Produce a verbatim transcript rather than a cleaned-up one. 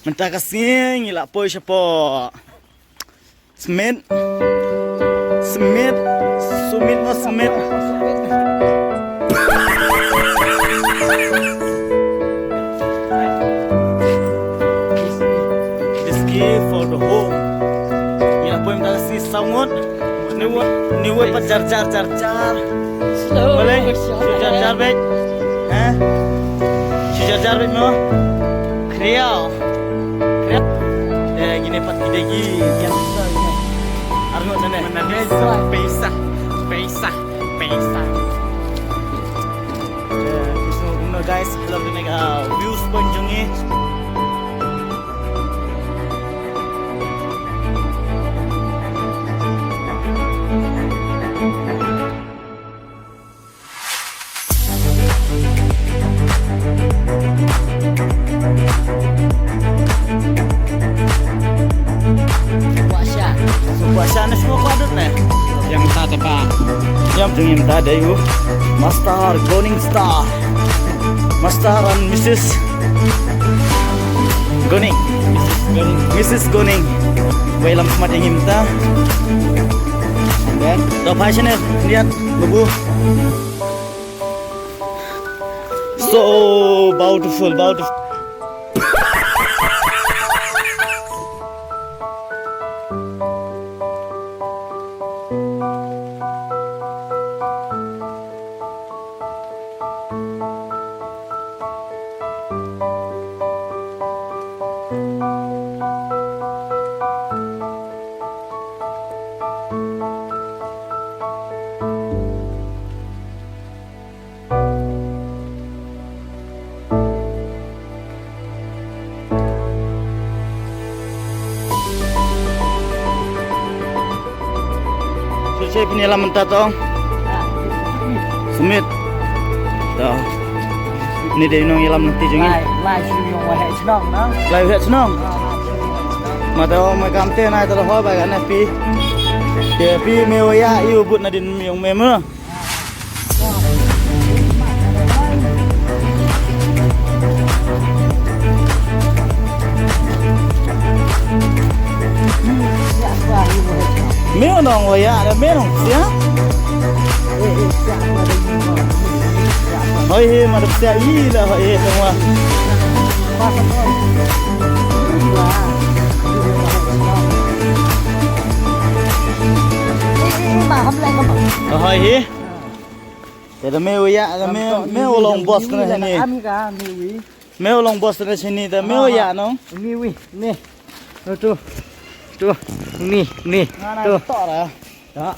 Mynta ka sngi ngi la poi shapoh Smit. Smit. Sumit mo Smit. Whisky for the home. Ngi la poi mynta ka sngi saw ngut. Ni wei, ni wei pat jar jar jar jar. Boleh? Shu jar jar beit. Ha? Shu jar jar beit mo. Kriaw. Kriaw. Eh, ngin ïa pat ki dei ki. Arngut ne. Pisa, pisa, pisa, pisa. Eh, guys, hello, the mega views point jong ngi. Wah sha. Wah sha ne semua kau adut ne. Yang ta tepa. Yang jeng yang ta dei u. Master Goning Star. Master and Missus Goning. Missus Goning. Wei lam smat yang imta. And then the passionate niat babu. So beautiful, beautiful. Shu shu pynïalam mynta to. Sumit. To. Ni dei nongïalam lynti jong ngi. Lai, lai shu ïong waheh shnong, no? Lai waheh shnong. Ah, lai shu ïong waheh shnong. Ma to ma kam te nai to hoi ba ka na pi. Te pi me waya ïu but na din ïong me mo. Me nong waya da me nong sia. Hoi he ma da sia i la hoi he tengwa. Hoi he. Te da me u ïa, da me, me u long boss na shane. Am hi ka, me wi. Me u long boss na shane, da me u ïa nong. Ni wi, ni. Tu, tu. Tu, ni, ni. Tu. To ra. Ya.